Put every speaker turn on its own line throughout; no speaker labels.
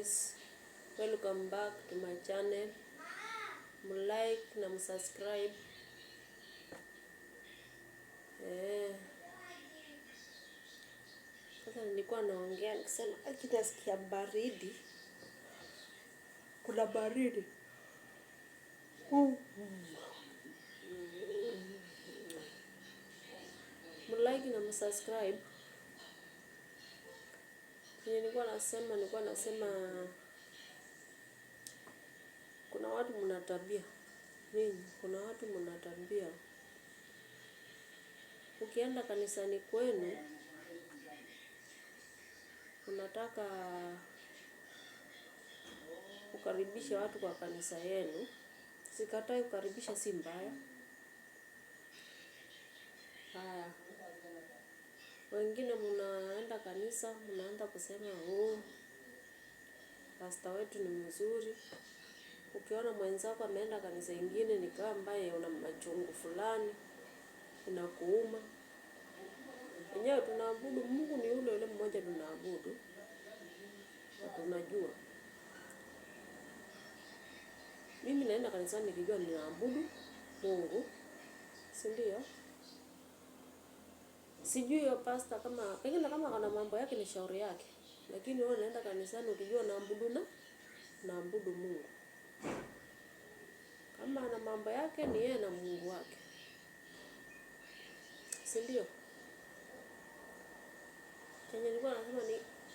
Guys, welcome back to my channel. Mlike na msubscribe. Eh. Sasa nilikuwa naongea nikisema nasikia baridi. Kuna baridi. Mlike na msubscribe. Nilikuwa nasema kuna watu mna tabia. Nyinyi, kuna watu mna tabia. Ukienda kanisani kwenu, unataka kukaribisha watu kwa kanisa yenu. Sikatai kukaribisha, si mbaya. Haya. Wengine mnaenda kanisa, mnaanza kusema, "Oh, pastor wetu ni mzuri." Ukiona mwenzako ameenda kanisa ingine ni kama ambaye una machungu fulani, inakuuma. Enyewe tunaabudu Mungu ni yule yule mmoja tunaabudu. Na tunajua. Mimi naenda kanisani nikijua ninaabudu Mungu, si ndio? Sijui hiyo pastor kama pengine kama ana mambo yake ni shauri yake. Lakini wewe unaenda kanisani ukijua naabudu Mungu. Kama ana mambo yake ni yeye na Mungu wake. Si ndio? Chenye nilikuwa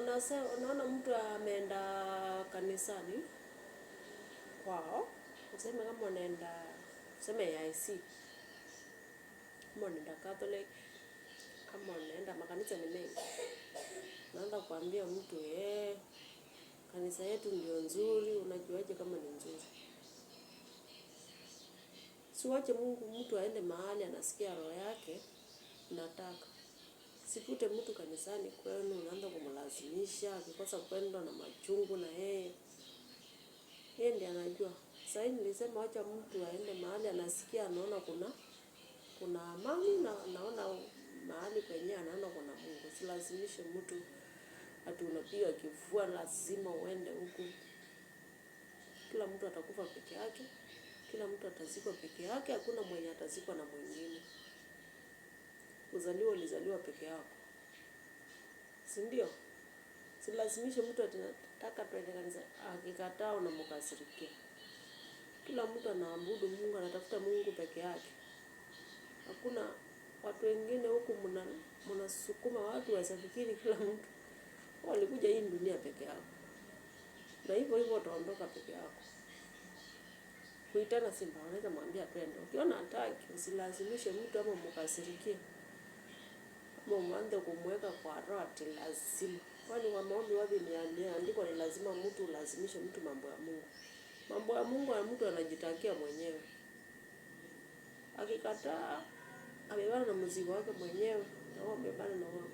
nasema ni unaona mtu ameenda kanisani kwao, useme kama unaenda, useme AIC, kama unaenda Catholic, kama unaenda makanisa ni mengi. Unaanza kuambia mtu, "Kanisa yetu ndio nzuri." Unajuaje kama ni nzuri? Siwache Mungu mtu aende mahali anasikia roho yake nataka. Sikute mtu kanisani kwenu unaanza kumlazimisha, akikosa kwenda na machungu na yeye. Yeye ndiye anajua. Sasa nilisema wacha mtu aende mahali anasikia anaona kuna amani na anaona mahali penye anaona kuna Mungu. Usilazimishe mtu ati unapiga kifua lazima uende huku. Kila mtu atakufa peke yake. Kila mtu atazikwa peke yake, hakuna mwenye atazikwa na mwingine. Kuzaliwa ulizaliwa peke yako. Si ndio? Usilazimishe mtu ati nataka twende kanisa, akikataa unamkasirikia. Kila mtu anaabudu Mungu, anatafuta Mungu peke yake. Hakuna watu wengine huku mnasukuma watu wasifikiri kila mtu walikuja hii dunia peke yako. Na hivyo hivyo utaondoka peke yako. Kuitana simba, unaweza mwambia twende. Ukiona hataki, usilazimishe mtu ama mkasirikie. Ama mwanze kumweka kwa roho ati lazima. Kwani kwa maombi wapi imeandikwa ni lazima mtu ulazimishe mtu mambo ya Mungu? Mambo ya Mungu ya mtu anajitakia mwenyewe. Akikataa, abebana na mzigo wake mwenyewe na wewe ubebane na wako.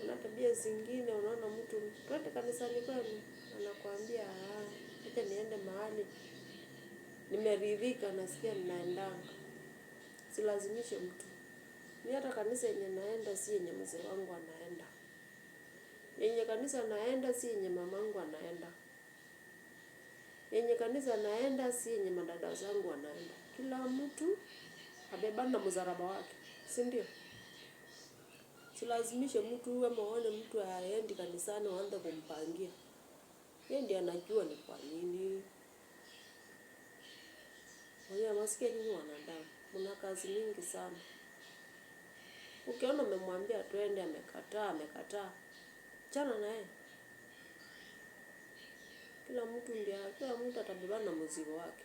Kuna tabia zingine unaona mtu twende kanisani kwenu, anakuambia, "Acha niende mahali nimeridhika, nasikia ninaendanga." Usilazimishe mtu. Mi hata kanisa yenye naenda si yenye mzee wangu anaenda. Yenye kanisa naenda si yenye mamangu anaenda. Yenye kanisa naenda si yenye madada zangu wanaenda. Kila mtu abebane na msalaba wake, si ndio? Usilazimishe mtu ama uone mtu haendi kanisani uanze kumpangia. Yeye ndiye anajua ni kwa nini. Mwenyewe nasikia nyinyi wanadamu, mna kazi mingi sana. Ukiona umemwambia twende amekataa, amekataa, achana na yeye. Kila mtu atabebana na mzigo wake.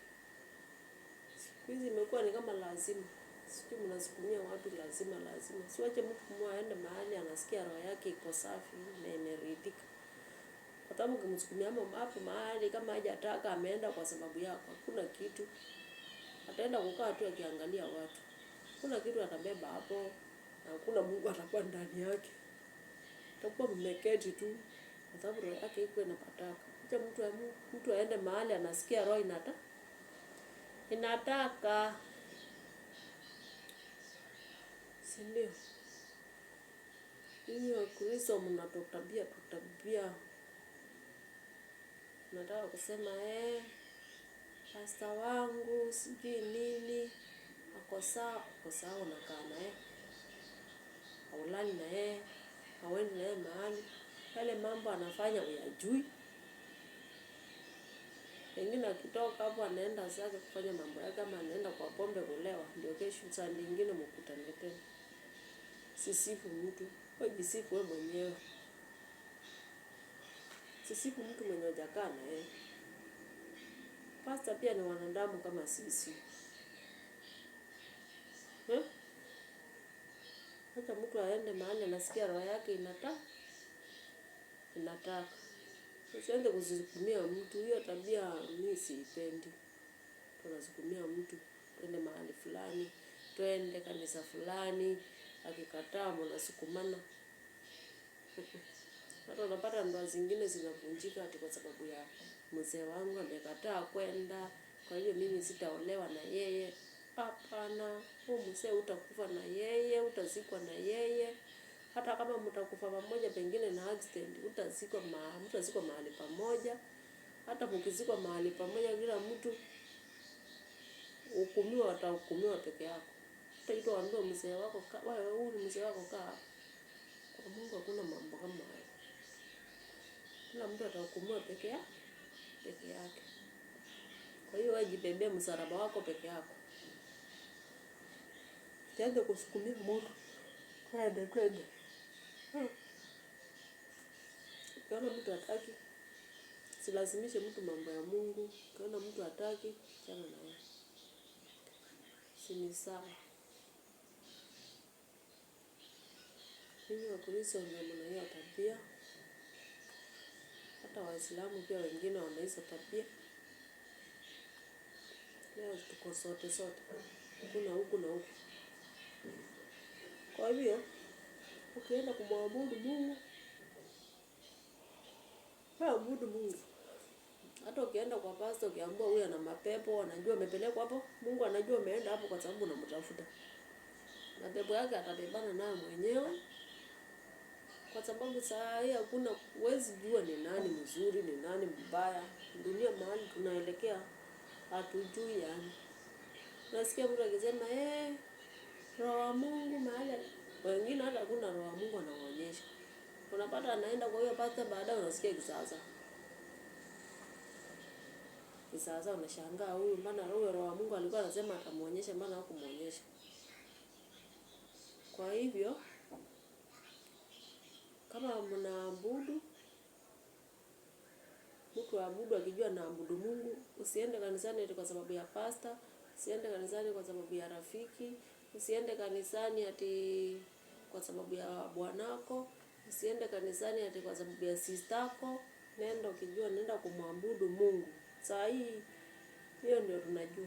Siku hizi imekuwa ni kama lazima. Sijui mnasukumia watu lazima lazima. Siwache mtu aende mahali anasikia roho yake iko safi na imeridhika. Kwa sababu ukimsukumia hapo mahali kama hajataka ameenda kwa sababu yako, hakuna kitu. Ataenda kukaa tu akiangalia watu. Hakuna kitu atabeba hapo, na hakuna Mungu atakuwa ndani yake. Atakuwa mmeketi tu kwa sababu roho yake iko inapataka. Acha mtu aende mahali anasikia roho inataka. Si ndio? Nyinyi Wakristo mna tutabia tutabia. Unataka kusema pasta wangu sijui nini ako sawa, ako sawa, unakaa na yeye, haulali na yeye, hauendi na yeye mahali, yale mambo anafanya huyajui. Pengine akitoka hapo anaenda zake kufanya mambo yake, ama anaenda kwa pombe kulewa, ndio kesho saa nyingine mkutane tena. Sisifu mtu, wewe jisifu wewe mwenyewe. Sisifu mtu mwenye hujakaa na yeye. Pasta pia ni wanadamu kama sisi. Hata mtu aende mahali anasikia roho yake inataka. Usiende kusukumia mtu, hiyo tabia mimi siipendi. Tunasukumia mtu, twende mahali fulani, twende kanisa fulani, akikataa mnasukumana. Hata unapata ndoa zingine zinavunjika ati kwa sababu ya mzee wangu amekataa kwenda, kwa hiyo mimi sitaolewa na yeye. Hapana, huyu mzee utakufa na yeye, utazikwa na yeye. Hata kama mtakufa pamoja pengine na accident, mtazikwa mahali pamoja. Hata mkizikwa mahali pamoja, kila mtu hukumiwa, atahukumiwa peke yako. Hata ito waambiwe mzee wako, wewe huyu ni mzee wako, kaa. Kwa Mungu hakuna mambo kama hayo. Kila mtu atahukumiwa peke yake. Kwa hiyo wewe jibebee msalaba wako peke yako. Usianze kusukumia mtu. Twende, twende. Ukiona mtu hataki, silazimishe mtu mambo ya Mungu. Ukiona mtu hataki, achana na yeye. Si ni sawa? Ninyi Wakristo ndio mna hiyo tabia. Hata Waislamu pia wengine wana hizo tabia. Leo tuko sote sote. Kuna huku na huku. Kwa hivyo, ukienda kumwabudu Mungu, abudu Mungu. Hata ukienda kwa pastor ukiambiwa huyu ana mapepo, anajua amepelekwa hapo, Mungu anajua umeenda hapo kwa sababu unamtafuta. Mapepo yake atabebana nayo mwenyewe. Kwa sababu saa hii hakuna, huwezi jua ni nani mzuri, ni nani mbaya. Dunia mahali tunaelekea hatujui yani. Unasikia mtu akisema roho wa Mungu mahali, wengine hata hakuna roho wa Mungu anawaonyesha. Unapata anaenda kwa huyo pastor, baadaye unasikia kisasa. Kisasa unashangaa huyu, mbona huyo roho wa Mungu alikuwa anasema atamuonyesha, mbona hakumuonyesha? Kwa hivyo kama mnaabudu, mtu aabudu akijua anaabudu Mungu. Usiende kanisani eti kwa sababu ya pastor, usiende kanisani kwa sababu ya rafiki, usiende kanisani ati kwa sababu ya bwanako, usiende kanisani ati kwa sababu ya sistako. Nenda ukijua nenda kumwabudu Mungu. Saa hii hiyo ndio tunajua.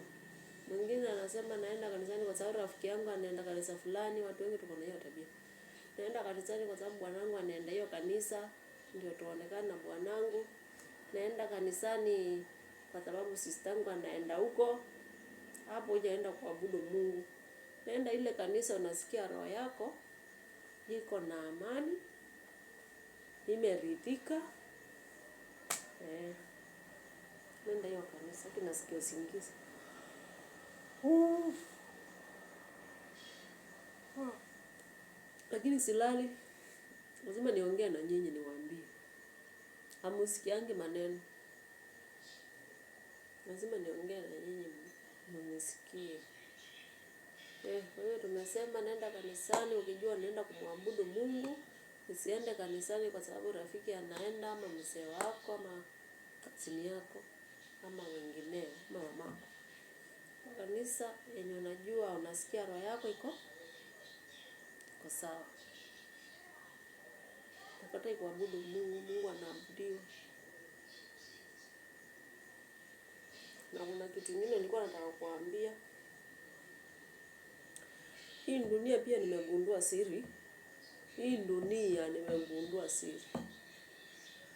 Mwingine anasema naenda kanisani kwa sababu rafiki yangu anaenda kanisa fulani. Watu wengi tuko na hiyo tabia. Naenda kanisani kwa sababu bwanangu anaenda hiyo kanisa, ndio tuonekane na bwanangu. Naenda kanisani kwa sababu sistangu anaenda huko. Hapo hujaenda kuabudu Mungu. Naenda ile kanisa unasikia roho yako iko na amani, imeridhika. Nenda hiyo kanisa, kinasikia usingizi. Lakini silali, lazima niongee na nyinyi niwaambie. Hamusikiangi maneno. Lazima niongee na nyinyi mnisikie. Kwa hiyo tumesema nenda kanisani ukijua nenda kumwabudu Mungu. Usiende kanisani kwa sababu rafiki anaenda ama mzee wako ama kazini yako ama wengineo ama mamako. Kwa kanisa yenye unajua unasikia roho yako iko sawa. Utapata kuabudu Mungu, Mungu anaabudiwa. Na kuna kitu kingine nilikuwa nataka kuambia. Hii dunia pia nimegundua siri. Hii dunia nimegundua siri.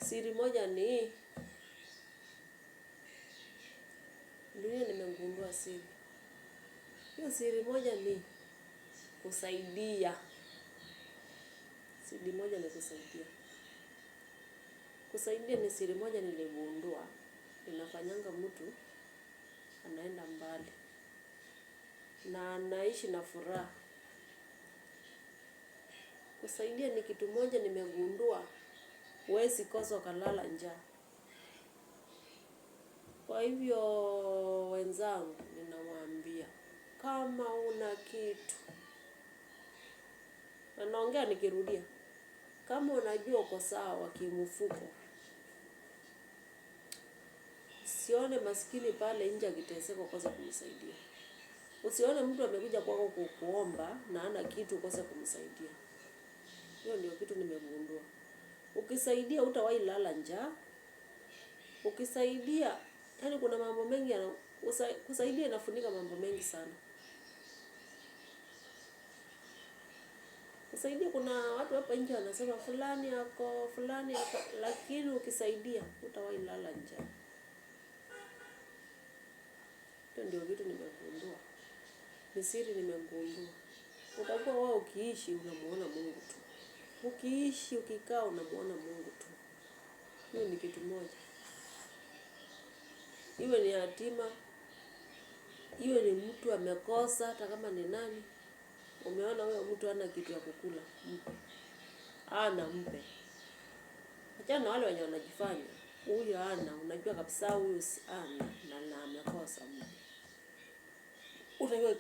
Siri moja ni dunia nimegundua siri. Hiyo siri moja ni kusaidia. Siri moja ni kusaidia. Kusaidia ni siri moja niligundua. Inafanyanga mtu anaenda mbali na anaishi na furaha. Kusaidia ni kitu moja nimegundua, huwezi kosa ukalala njaa. Kwa hivyo wenzangu, ninawaambia kama una kitu, na naongea nikirudia, kama unajua uko sawa kimfuko, usione maskini pale nje akiteseka ukose kumsaidia. Usione mtu amekuja kwako kukuomba na hana kitu ukose kumsaidia. Hiyo ndio kitu nimegundua. Ukisaidia hutawahi lala njaa. Ukisaidia, yani kuna mambo mengi kusaidia inafunika mambo mengi sana. Kusaidia, kuna watu hapa nje wanasema fulani ako, fulani ako, lakini ukisaidia hutawahi lala njaa. Hiyo ndio kitu nimegundua. Ni siri nimegundua. Utakuwa wewe ukiishi unamuona Mungu tu. Ukiishi ukikaa unamuona Mungu tu. Hiyo ni kitu moja. Iwe ni yatima, iwe ni mtu amekosa, hata kama ni nani, umeona huyo mtu hana kitu ya kukula, mpe. Hana, mpe. Achana na wale wenye wanajifanya, huyu hana, unajua kabisa huyu si hana na amekosa, mpe.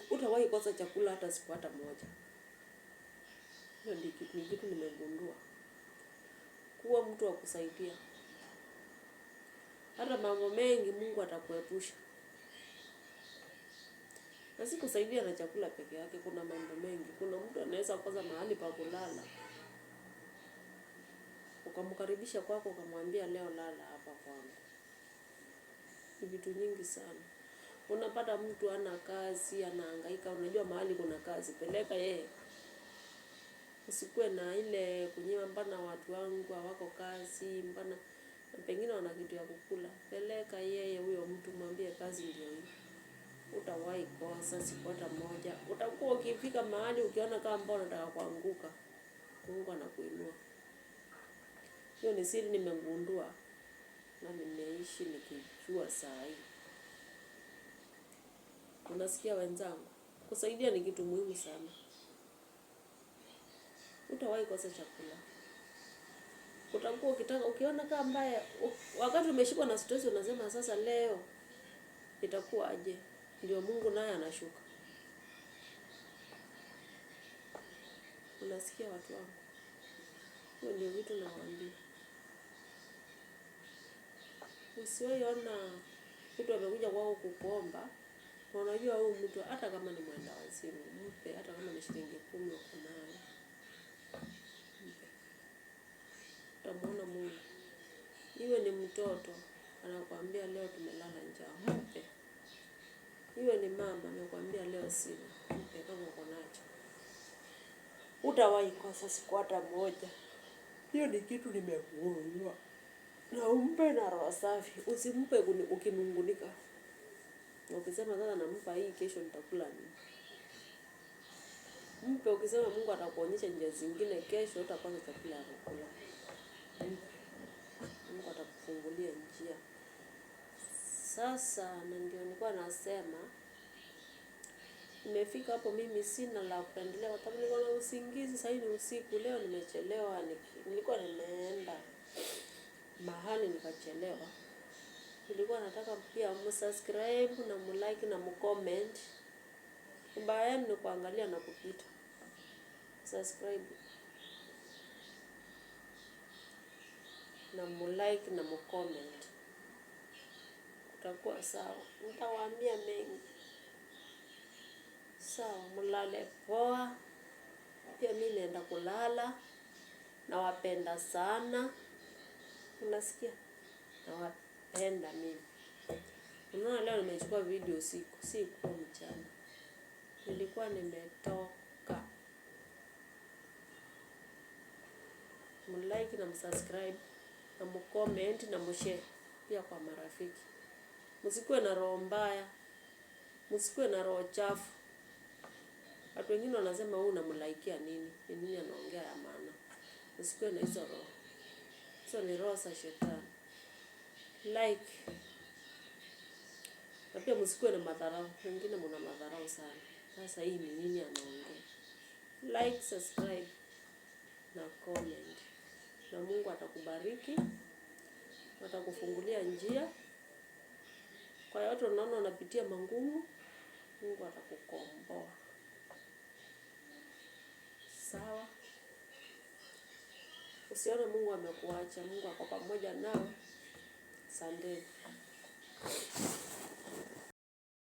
Utawahi kosa chakula hata siku hata moja. Hiyo ni kitu nimegundua. Kuwa mtu wa kusaidia. Hata mambo mengi Mungu atakuepusha. Na si kusaidia na chakula peke yake, kuna mambo mengi. Kuna mtu anaweza kosa mahali pa kulala. Ukamkaribisha kwako ukamwambia leo lala hapa kwangu. Ni vitu nyingi sana. Unapata mtu hana kazi, anahangaika, unajua mahali kuna kazi, peleka yeye. Usikuwe na ile kunyima, mbona watu wangu hawako kazi, mbona pengine wana kitu ya kukula. Peleka yeye huyo mtu, mwambie kazi ndio hii. Hutawahi kosa siku hata moja. Utakuwa ukifika mahali ukiona kama mbona unataka kuanguka, Mungu anakuinua. Hiyo ni siri nimegundua na nimeishi nikijua saa hii. Unasikia wenzangu, kusaidia ni kitu muhimu sana. Hutawahi kosa chakula. Utakuwa ukitaka, ukiona kama mbaya, wakati umeshikwa na stress unasema sasa leo itakuwa aje? Ndio Mungu naye anashuka. Unasikia watu wangu? Hiyo ndio vitu nawaambia. Usiwahi ona mtu amekuja kwako kukuomba, na unajua huyu mtu hata kama ni mwenda wazimu, mpe, hata kama ni shilingi 10 uko nayo. Mpe. Utamuona Mungu. Iwe ni mtoto anakuambia leo tumelala njaa, mpe. Iwe ni mama amekwambia leo sina, mpe kama uko nacho. Hutawahi kosa siku hata moja. Hiyo ni kitu nimegundua. Na umpe na roho safi, usimpe ukinungunika. Na ukisema sasa nampa hii, kesho nitakula nini? Mpe ukisema Mungu atakuonyesha njia zingine, kesho utakosa chakula ya kukula. Mpe. Mungu atakufungulia njia. Sasa na ndio nilikuwa nasema nimefika hapo, mimi sina la kuendelea kwa sababu nilikuwa na usingizi. Sasa ni usiku, leo nimechelewa, nilikuwa nimeenda mahali nikachelewa. Nilikuwa nataka pia msubscribe na mlike na mcomment. Ubaya yenu ni kuangalia na kupita. Subscribe na mlike na mcomment. Kutakuwa sawa. Nitawaambia mengi. Sawa, mlale poa. Pia mimi naenda kulala. Nawapenda sana. Unasikia? Nawapenda mimi. Unaona leo nimechukua video usiku, si kwa mchana. Nilikuwa nimetoka. Mlike na msubscribe na mcomment na mshare pia kwa marafiki. Msikuwe na roho mbaya. Msikuwe na roho chafu. Watu wengine wanasema wewe unamlaikia nini? Ni nini anaongea ya maana? Msikuwe na hizo roho. Hizo ni roho za shetani. Like Na pia msikuwe na madharau, wengine mna madharau sana. Sasa hii ni nini anaongea? Like, subscribe na comment, na Mungu atakubariki, atakufungulia njia. Kwa yote unaona unapitia mangumu, Mungu atakukomboa. Sawa? Usione Mungu amekuacha, Mungu ako pamoja nawe. Asanteni.